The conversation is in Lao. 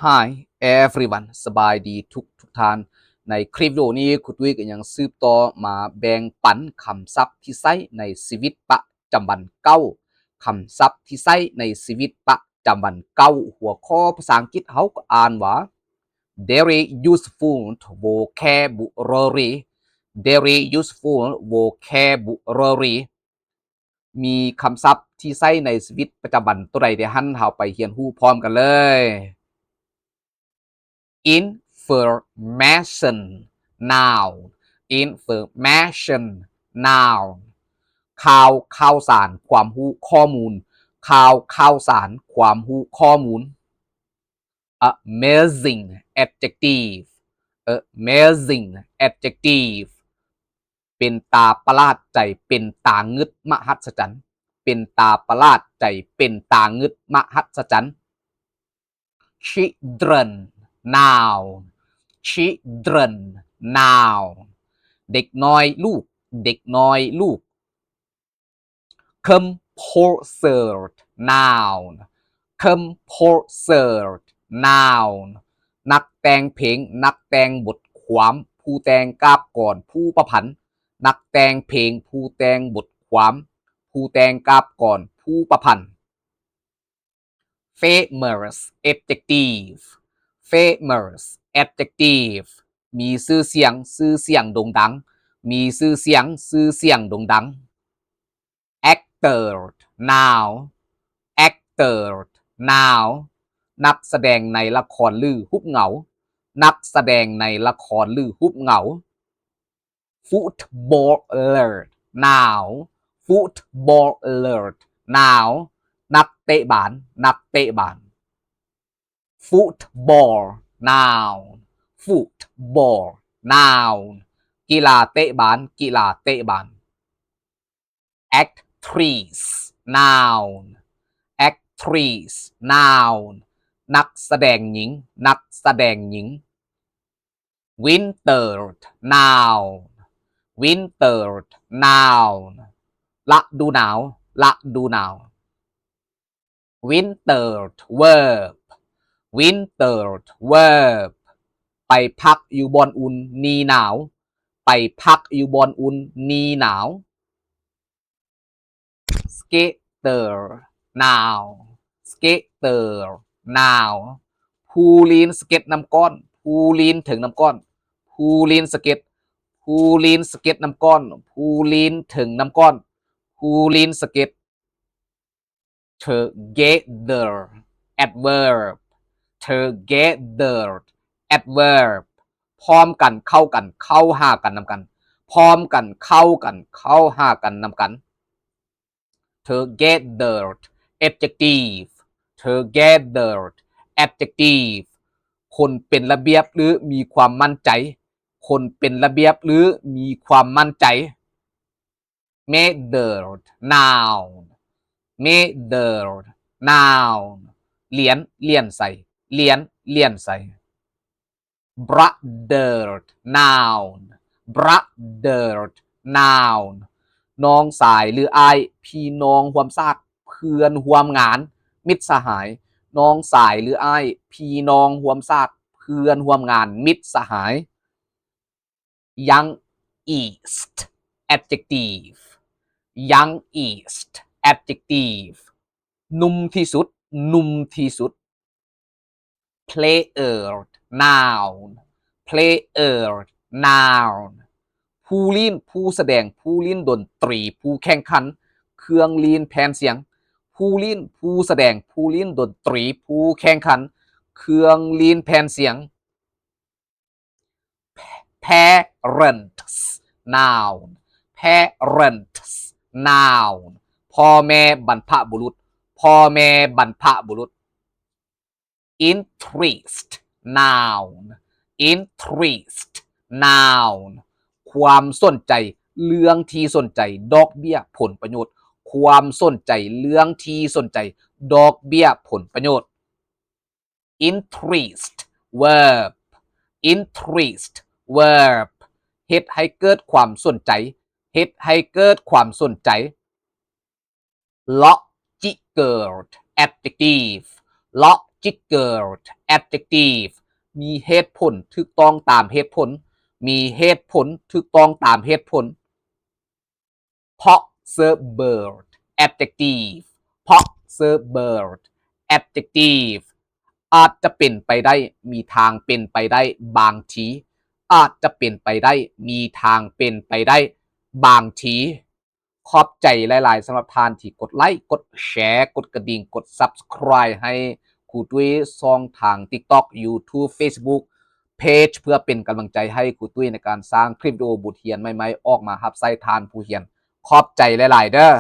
Hi everyone ສະບາຍດີທຸກທຸກທ່ານ. ໃນຄລິບວິດີໂອນີ້ ຄູຕຸ້ຍກໍຍັງສືບຕໍ່ມາແບ່ງປັນຄຳສັບທີ່ໃຊ້ໃນຊີວິດປະຈຳວັນເກົ່າ. ຄຳສັບທີ່ໃຊ້ໃນຊີວິດປະຈຳວັນເກົ່າ. ຫົວຂໍ້ພາສາອັງກິດເຮົາກໍອ່ານວ່າ Very useful vocabulary. Very useful vocabulary. ມີຄຳສັບທີ່ໃຊ້ໃນຊີວິດປະຈຳວັນໂຕໃດແດ່ຫັ້ນ? ເຮົາໄປຮຽນຮູ້ພ້ອມກັນເລີຍ. Information. Noun. Information. Noun. ຂ່າວ, ຂ່າວສານ, ຄວາມຮູ້, ຂໍ້ມູນ. ຂ່າວ, ຂ່າວສານ, ຄວາມຮູ້, ຂໍ້ມູນ. Amazing. Adjective. Amazing. Adjective. ເປັນຕາປະຫຼາດໃຈ, ເປັນຕາງຶດມະຫັດສະຈັນ. ເປັນຕາປະຫຼາດໃຈ, ເປັນຕາງຶດມະຫັດສະຈັນ. Children. Noun. Children. Noun. ເດັກນ້ອຍ, ລູກ. ເດັກນ້ອຍ, ລູກ. Composer. Noun. Composer. Noun. ນັກແຕ່ງເພງ, ນັກແຕ່ງບົດຄວາມ, ຜູ້ແຕ່ງກາບກອນ, ຜູ້ປະພັນ. ນັກແຕ່ງເພງ, ຜູ້ແຕ່ງບົດຄວາມ, ຜູ້ແຕ່ງກາບກອນ, ຜູ້ປະພັນ. Famous. Adjective. Famous. Adjective. ມີຊື່ສຽງ, ຊື່ສຽງໂດ່ງດັງ. ມີຊື່ສຽງ, ຊື່ສຽງໂດ່ງດັງ. Actor. Noun. Actor. Noun. ນັກສະແດງໃນລະຄອນ ຫຼື ຮູບເງົາ. ນັກສະແດງໃນລະຄອນ ຫຼື ຮູບເງົາ. Footballer. Noun. Footballer. Noun. ນັກເຕະບານ, ນັກເຕະບານ. Football. Noun. Football. Noun. ກິລາເຕະບານ, ກິລາເຕະບານ. Actress. Noun. Actress. Noun. ນັກສະແດງຍິງ, ນັກສະແດງຍິງ. Winter. Noun. Winter. Noun. ລະດູໜາວ, ລະດູໜາວ. Winter. Verb. Winter. Verb. ໄປພັກຢູ່ບ່ອນອຸ່ນໜີໜາວ. ໄປພັກຢູ່ບ່ອນອຸ່ນໜີໜາວ. Skater. Noun. Skater. Noun. ຜູ້ຫຼິ້ນສະເກັດນ້ຳກ້ອນ, ຜູ້ຫຼິ້ນເທິງນ້ຳກ້ອນ. ຜູ້ຫຼິ້ນສະເກັດ, ຜູ້ຫຼິ້ນສະເກັດນ້ຳກ້ອນ, ຜູ້ຫຼິ້ນເທິງນ້ຳກ້ອນ. ຜູ້ຫຼິ້ນສະເກັດ. Together. Adverb. Together. Adverb. ພ້ອມກັນ, ເຂົ້າກັນ, ເຂົ້າຫາກັນ, ນຳກັນ. ພ້ອມກັນ, ເຂົ້າກັນ, ເຂົ້າຫາກັນ, ນຳກັນ. Together. Adjective. Together. Adjective. ຄົນເປັນລະບຽບ ຫຼື ມີຄວາມໝັ້ນໃຈ. ຄົນເປັນລະບຽບ ຫຼື ມີຄວາມໝັ້ນໃຈ. Meddled. Noun. Meddled. Noun. ລຽນ, ລຽນໃສ່, ລຽນ, ລຽນໃສ່. Brothers. Noun. Brothers. Noun. ນ້ອງຊາຍ ຫຼື ອ້າຍ, ພີ່ນ້ອງຮ່ວມຊາດ, ເພື່ອນຮ່ວມງານ, ມິດສະຫາຍ. ນ້ອງຊາຍ ຫຼື ອ້າຍ, ພີ່ນ້ອງຮ່ວມຊາດ, ເພື່ອນຮ່ວມງານ, ມິດສະຫາຍ. Youngest. Adjective. Youngest. Adjective. ໜຸ່ມທີ່ສຸດ, ໜຸ່ມທີ່ສຸດ. Player. Noun. Player. Noun. ຜູ້ຫຼິ້ນ, ຜູ້ສະແດງ, ຜູ້ຫຼິ້ນດົນຕີ, ຜູ້ແຂ່ງຂັນ, ເຄື່ອງຫຼິ້ນແຜ່ນສຽງ. ຜູ້ຫຼິ້ນ, ຜູ້ສະແດງ, ຜູ້ຫຼິ້ນດົນຕີ, ຜູ້ແຂ່ງຂັນ, ເຄື່ອງຫຼິ້ນແຜ່ນສຽງ. Parents. Noun. Parents. Noun. ພໍ່ແມ່ບັນພະບຸລຸດ, ພໍ່ແມ່ບັນພະບຸລຸດ. Interest. Noun. Interest. Noun. ຄວາມສົນໃຈ, ເລື່ອງທີ່ສົນໃຈ, ດອກເບ້ຍ, ຜົນປະໂຫຍດ. ຄວາມສົນໃຈ, ເລື່ອງທີ່ສົນໃຈ, ດອກເບ້ຍ, ຜົນປະໂຫຍດ. Interest. Verb. Interest. Verb. ເຮັດໃຫ້ເກີດຄວາມສົນໃຈ, ເຮັດໃຫ້ເກີດຄວາມສົນໃຈ. Logical. Adjective. logical adjective ມີເຫດຜົນ ຖືກຕ້ອງຕາມເຫດຜົນ ມີເຫດຜົນ ຖືກຕ້ອງຕາມເຫດຜົນ plausible adjective plausible adjective ອາດຈະເປັນໄປໄດ້ ມີທາງເປັນໄປໄດ້ ບາງທີ ອາດຈະເປັນໄປໄດ້ ມີທາງເປັນໄປໄດ້ ບາງທີ. ຂອບໃຈຫຼາຍໆ ສຳລັບທ່ານທີ່ກົດໄລ, ກົດແຊ, ກົດກະດິ່ງ, ກົດ subscribe ໃຫ້ຄູຕຸ້ຍ ຊ່ອງທາງ TikTok, YouTube, Facebook Page ເພື່ອເປັນກຳລັງໃຈໃຫ້ຄູຕຸ້ຍໃນການສ້າງຄລິບວິດີໂອບົດຮຽນໃໝ່ໆ ອອກມາຮັບໃຊ້ທ່ານຜູ້ຮຽນ. ຂອບໃຈຫຼາຍໆເດີ້.